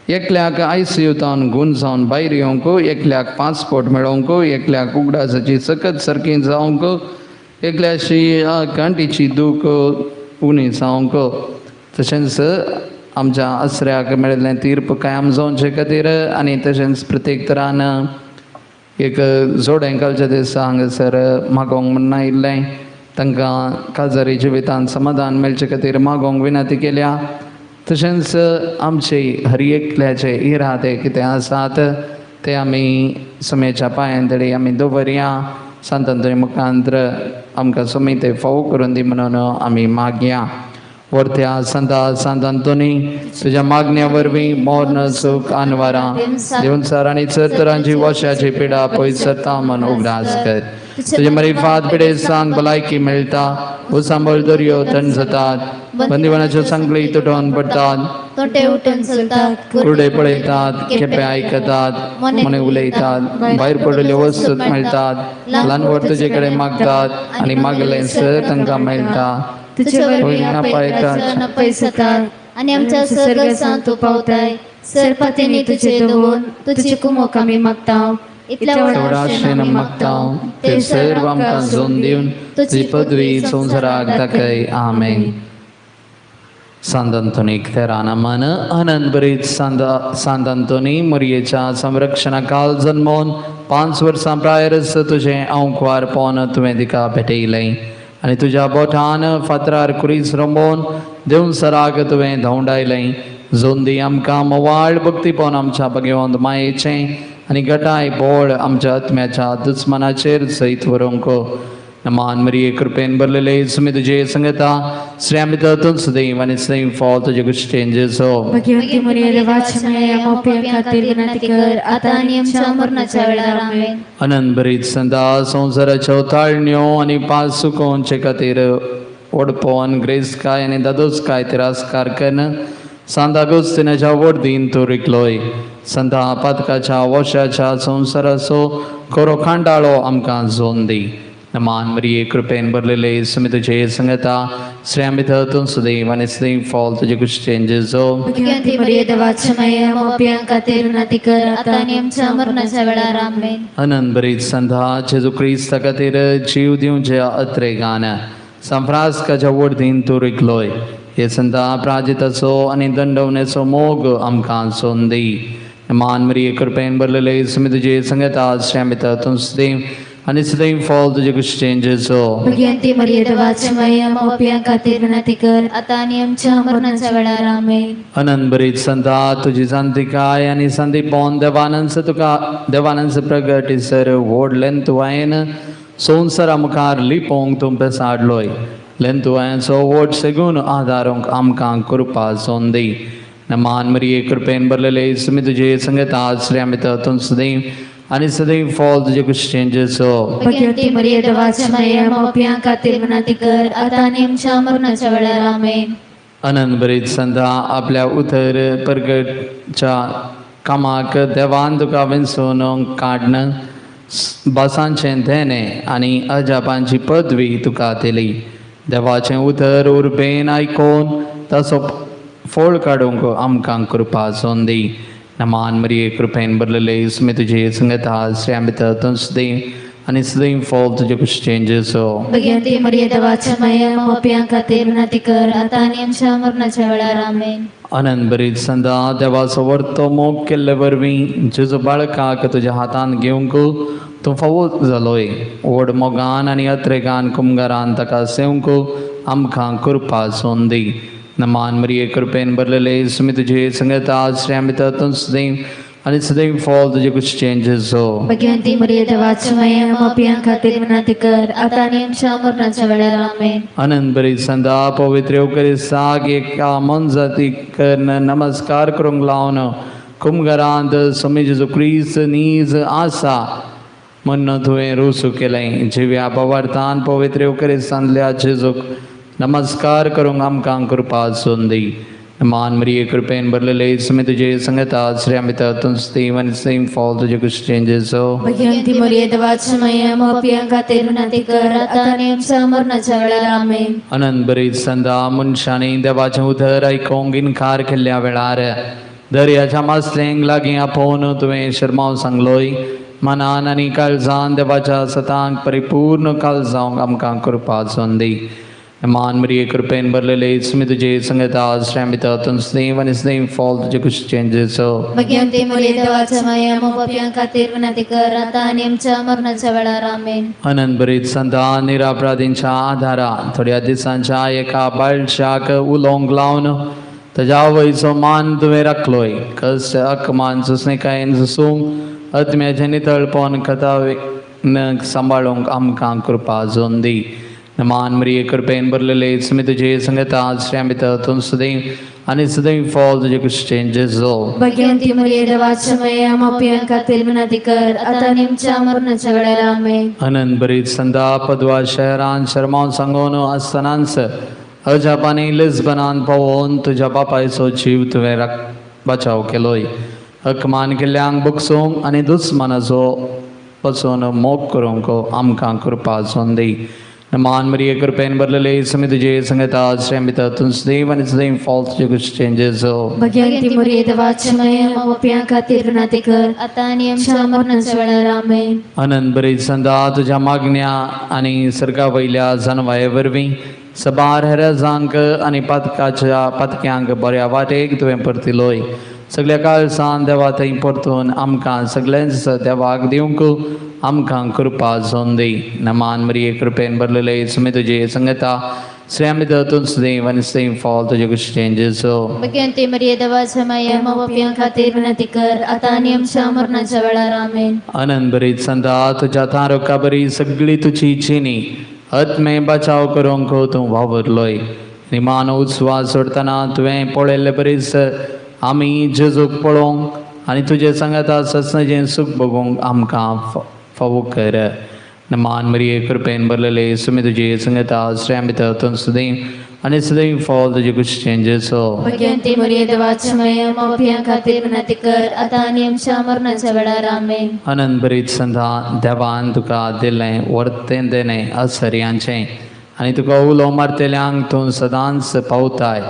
एकल्याक आयसीयू तावन गुण जावन भायर येवंक, एकल्याक पासपोर्ट मेळोवंक, एकल्याक उगडासाची सकत सारकी जावंक, एकल्याची गांठीची दूख उणी जावंक तशेंच आमच्या आसऱ्याक मेळिल्लें तीर्प कायम जावचे खातीर आनी तशेंच प्रत्येक तरान एक जोडें घालच्या दिसा हांगासर मागोंक म्हूण आयिल्लें तांकां काजारी जिवितांत समाधान मेळचे खातीर मागोंक विनंती केल्या. तशेंच आमचे हर एकल्याचे इरादे कितें आसात ते आमी सुमेच्या पांयां तडी आमी दवरया. सांत आंतोनी मुखांत्र आमकां सुमी ते फावो करून दी म्हणून आमी मागया. वर्त्या संता सांत आंतोनी तुज्या मागण्या वरवीं मर्ण सूख आनवारां देवनसार आनी चरतरांची वशाची पिडा पयस सरता म्हूण उगडास कर. तुजे मरिफात पिडेस्तांक भलायकी मेळटा, उसांबळ दर्यो थंड जातात, बंदिवनाच्यो सांगली तुटोवन पडटात, तोटे उठून चलतात, कुरडे पळयतात, केपे आयकतात, मने उलयतात, भायर पडिल्ल्यो वस्तू मेळटात, ल्हान व्हड तुजे कडेन मागतात आनी मागलें सर तांकां मेळटा. तुजे वरवीं नपयतात आनी आमच्या सर्गांत तूं पावताय. सरपातींनी तुजे दवरून तुजी कुमोक आमी मागता. इतल्या व्हडा आशेन मागता ते सर्व आमकां जोन दिवन तुजी पदवी संवसाराक दाखय. आमेन. सांत आंतोनीक तेरा नामान आनंद भरीत सांत आंतोनी मोरयेच्या संरक्षणा काल जन्मोन 5 वर्सां प्रायरच तुजें आंकवार पोन तुवें तिका भेटयलें आनी तुज्या बोटान फातरार कुरीस रंबोवन देवसराक तुवें धांवडायलें. जोन दी आमकां मोवाळ भक्तीपण आमच्या भगवंत मायेचें आनी गटाय बोळ आमच्या आत्म्याच्या दुस्मनाचेर जैत व्हरूंक. नमान मरिये कृपेन भरलेले सुमी तुजे संगता श्रेयामित तूं सदैव आनी सदैव फॉल तुजे कुश्टेन जेजो. भगवंती मरिये देवाच्या माये आमच्या खातीर विनंती कर आता आनी आमच्या मरणाच्या वेळार. आमेन. अनंत भरीत संदा संवसाराच्यो ताळण्यो आनी पास सुकोवचे खातीर ओडपोन ग्रेसकाय आनी दादोसकाय तिरस्कार कन्न सांत आगोस्तिनाच्या वर्दीन तूं रिकलोय. संता पातकाच्या वशाच्या संवसाराचो खरो खांडाळो आमकां जोन दी. नमान मरिये कृपेन भरलेले सुमी तुजे संगता श्रेयामित तूं सदैव आनी सदैव फॉल तुजे कुश्टेन जेजो. भगवंती मरिये देवाच्या माये आमच्या खातीर विनंती कर आता आनी आमच्या मरणाच्या वेळार. आमेन. अनंत भरीत संता जेजू क्रिस्ता खातीर जीव दिवच्या अत्रेगान सांफ्रास्काच्या वर्दीन तूं रिकलोय. हे संता प्राजिताचो आनी दंडवण्याचो मोग आमकां जोन दी. मान मरिये कृपेन भरलेले सुमी तुजे संगता श्रेयामित तूं सदैव आनी सदैव फॉल तुजे कुश्टेन जेजो. भगवंती मरिये देवाच्या माये आमच्या खातीर विनंती कर आता आनी आमच्या मरणाच्या वेळार. आमेन. अनंत भरीत संता तुजी शांतिकाय आनी संदीपन देवानंद तुका देवानंद प्रगट सर व्हड लेंतुवायन संवसारा मुखार लिपोवंक तूं पेसाडलोय. लेंतुवायांचो व्हड सेगून आदारूंक आमकां कृपा जोन दी. नमान मरिये कृपेन भरलेले सुमी तुजे संगता श्रेयामित तूं सदैव आनी सदैव फॉल तुजे कुश्टेन जेजो. भगवंती मरिये देवाच्या माये आमच्या खातीर विनंती कर आता आनी आमच्या मरणाच्या वेळार. आमेन. अनंत भरीत संता आपल्या उतर परगटच्या कामाक देवान तुका विंचून काडन भासांचें देणें आनी अजापांची पदवी तुका दिली. देवाचें उतर उर्बेन आयकून ताचो फोळ काडूंक आमकां कृपा जोन दी. नमान मरिये कृपेन भरलेले सुमी तुजे संगता श्रेयामित तूं सदैव आनी सदैव फॉल तुजे कुश्टेन जेजो. भगवंती मरिये देवाच्या माये आमच्या खातीर विनंती कर आता आनी आमच्या मरणाच्या वेळार. आमेन. अनंत भरीत संदा देवाचो वर्तो मोग केल्ले वरवीं जेजू बाळकाक तुज्या हातान घेवंक तूं फावो जालोय. व्हड मोगान आनी अत्रेगान कुमगारान ताका सेवंक आमकां कृपा जोन दी. नमान मरिये कृपेन भरलेले सुमी तुजे संगता श्रेयामित तूं सदैव आनी सदैव फॉल तुजे कुश्टेन जेजो. भगवंती मरिये देवाच्या माये आमच्या खातीर विनंती कर आता आनी आमच्या मरणाच्या वेळार. आमेन. अनंत भरीत संदा पवित्र येवकरिस्ताक एका मनजाती कर्ण नमस्कार करूंक लावन कुमघरांत स्वामी जेजू क्रिस्त नीज आसा म्हण तुवें रुसू केलें. जिव्या पवार्थान पवित्र येवकरिस्तांतल्या जेजूक नमस्कार करूंक आमकां कृपा जोन दी. मान मरिये कृपेन भरलेले सुमी तुजे संगता श्रेयामित तूं सदैव आनी सदैव फॉल तुजे कुश्टेन जेजो. भगवंती मरिये देवाच्या माये आमच्या खातीर विनंती कर आता आनी आमच्या मरणाच्या वेळार. आमेन. अनंत भरीत संदा मनशांनी देवाचें उतर आयकूंक इनकार केल्ल्या वेळार दर्याच्या मासलेंक लागीं आपोवन तुवें शर्माव सांगलोय. मनान आनी काळजान देवाच्या सतांक परिपूर्ण काळ जावंक आमकां कृपा जोन दी. मान मरिये कृपेन भरलेले मी तुझे संगता आश्रय स्नेह आनी स्नेह फॉल तुझे कुशीचें जेजू. भाग्यवंती मरिये देवाच्या माये आम्हा पाप्यां खातीर विनंती कर आता आनी आमच्या मरणाच्या वेळार. आमेन. अनंत भरीत संता निरापराधींच्या आधारा थोड्या दिसांच्या एका बाळशाक उलोवंक लावन ताज्या आवयचो मान तुवें राखलोय. कश्ट अकमान सुसणेकायेन सोसूंक आत्म्याचें नितळपण कथावेन सांबाळूंक आमकां कृपा जोन दी. मान मरिये कृपेन भरलेले मी तुझे संगता आश्रय तूं सदैव आनी सदैव फॉल तुझे कुशीचें जेजू. भाग्यवंती मरिये देवाच्या माये आम्हा पाप्यां खातीर विनंती कर आता आनी आमच्या मरणाच्या वेळार. आमेन. अनंत भरीत संता पदवा शहरान शर्मावन सांगून आसतनाच अजापानी लिस्बनान पावोवन तुज्या बापायचो जीव तुवें बचाव केलोय. अकमान केल्ल्यांक बगसूंक आनी दुस्मानाचो पसून मोग करूंक आमकां कृपा जोन दी. मान मरिये कृपेन भरलेले मी तुझे संगता आश्रय तूं सदैव आनी सदैव फॉल तुझे कुशीचें जेजू. भाग्यवंती मरिये देवाच्या माये आम्हा पाप्यां खातीर विनंती कर आता आनी आमच्या मरणाच्या वेळार. आमेन. अनंत भरीत संता तुज्या मागण्या आनी सर्गा वयल्या जानवाये वरवीं सबार हेराजांक आनी पातकाच्या पातक्यांक बऱ्या वाटेक तुवें परतिलोय. सगल्या काळसान देवा थंय परतून आमकां सगळ्यांच देवाक दिवंक आमकां कृपा जोन दी. नमान मरिये कृपेन भरलेले मी तुझे संगता श्रेय तूं सदैव आनी सदैव फॉल तुझे कुशीचें जेजू. भाग्यवंती मरिये देवाच्या माये आम्हा पाप्यां खातीर विनंती कर आता आनी आमच्या मरणाच्या वेळार. आमेन. अनंत भरीत संता तुज्या तारोका बरी सगळी तुजी चिनी आत्मे बचाव करूंक तूं वावरलोय. आनी मानव उत्सवा सोडटना तुवें पळयल्ले बरीच आमी जेजूक पळोवंक आनी तुजे सांगाता ससनाचें सूख भोगूंक आमकां फावो कर. मान मरिये कृपेन भरलेले सुमी तुजे संगता आश्रय तूं सदैव आनी सदैव फॉल तुजे कुशीचें जेजू. भाग्यवंती मरिये देवाच्या माये आम्हा पाप्यां खातीर विनंती कर आता आनी आमच्या मरणाच्या वेळार. आमेन. अनंत भरीत संता देवान तुका दिलें वर्तें देणें आसर्यांचें आनी तुका उलो मारतल्यांक तूं सदांच पावताय.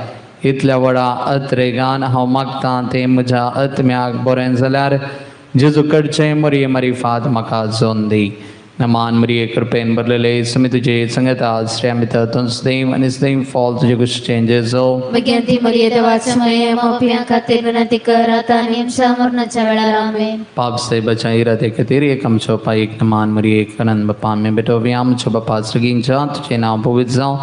इतल्या व्हडा अत्रेगान हांव मागतां तें म्हज्या आत्म्याक बरें जाल्यार जेजू कडचें मरिये मारिफात म्हाका जोन दी. मान मरिये कृपेन भरलेले मी तुझे संगता आश्रय तूं सदैव आनी सदैव फॉल तुझे कुशीचें जेजू. भाग्यवंती मरिये देवाच्या माये आम्हा पाप्यां खातीर विनंती कर आता आनी आमच्या मरणाच्या वेळार. आमेन. पाप साहेबाच्या इरादे खातीर एक आमचो पाय एक मान मरिये एक अनंत बापा आमी भेटोवया. आमचो बापा सर्गींच्या तुजें नांव पवित्र जावं,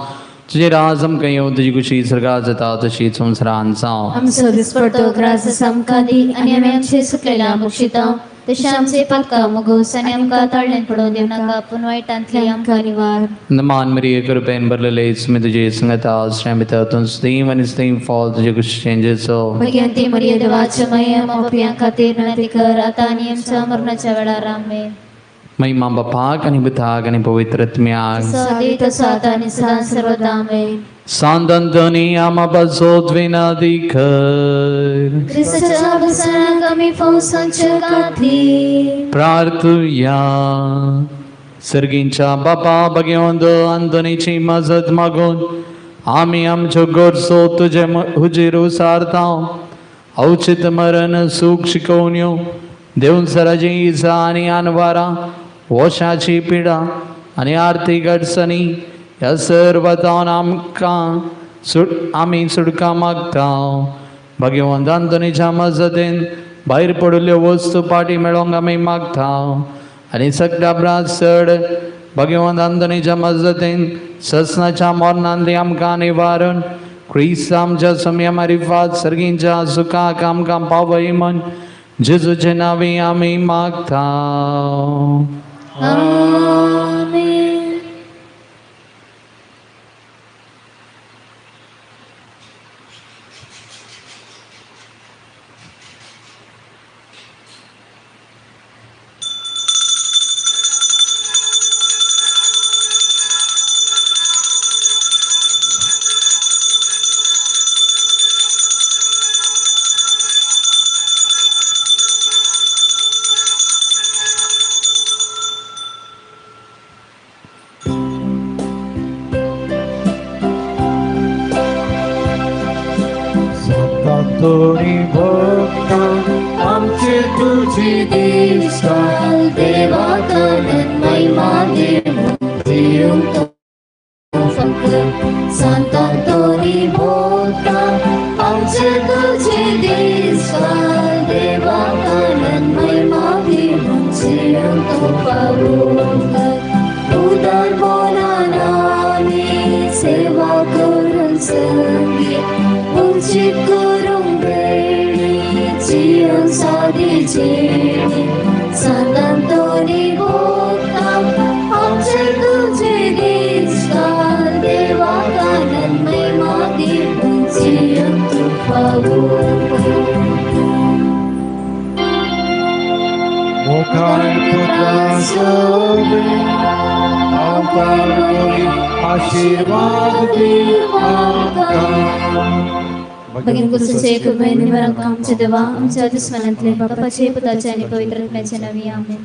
तुजें राज आमकां येवं, तुजी कुशी सर्गात जाता तशी संवसारांत जावं. आमचो दिसपडतो ग्रास आमकां दी आनी आमी आमचे सुकलेल्या मुक्षिता तशें आमचे पातकां मुगोस आनी आमकां ताळ्ळें पडोवन दिवं नाका पूण वायटांतले आमकां निवार. मान मरिये कृपेन भरलेले मी तुजे संगता आश्रय तूं सदैव आनी सदैव फॉल तुजे कुशीचें जेजू. भाग्यवंती मरिये देवाच्या माये आम्हा पाप्यां खातीर विनंती कर आता आनी आमच्या मरणाच्या वेळार. आमेन. महिमा बापाक आनी पुताक आनी पवित्र आत्म्याक तसो आतां आनी सदां सर्वदा. आमेन. Sant Antoni आम्हा विनंती कर. क्रिस्ताच्या बसणाक आमी फौसांच्या खातीर प्रार्थुया. सर्गींच्या बापा भगवंत अंतोनीची मजत मागून आमी आमच्यो गरजो तुजे हुजीर उसारता. अवचित मरण सूख शिकोवण्यो देवसराची इजा आनी आनवारां वशाची पिडा आनी आर्थीक अडचणी ह्या सर्वतावन आमकां आमी सुटका मागता. भगवंत अंतोनीच्या मजतीन भायर पडिल्ल्यो वस्तू पाटी मेळोवंक आमी मागता आनी सगळ्या ब्रास चड भगवंत अंतोनीच्या मजतीन ससनाच्या मरणांतली आमकां निवारण क्रिस्त आमच्या सम्या मारिफात सर्गींच्या सुखाक आमकां पावय म्हण जेजूचे नांवी आमी मागता. आमेन. तोरी भक्ता आमचे तुझी दिसता देवा करून महिमा दिवंक फक्त तूं पावोकर उदार बोलानानी सेवा करून संगी उंची करूंक बेणी जिवन सादी जिणी सांतांतोनी भोगता आमचे तुझे दिसता देवाक आनंद महिमा दी जिवन तूं पावोकर. मुखार तुका सगळें आमकां आशीर्वाद दी आमकां. भगिनी कुसूचे कृपेने मरण आमचे देवा आमच्या दुस्मनांतले बापाचे पुताचे आणि पवित्र आत्म्याचे नावे आमेन.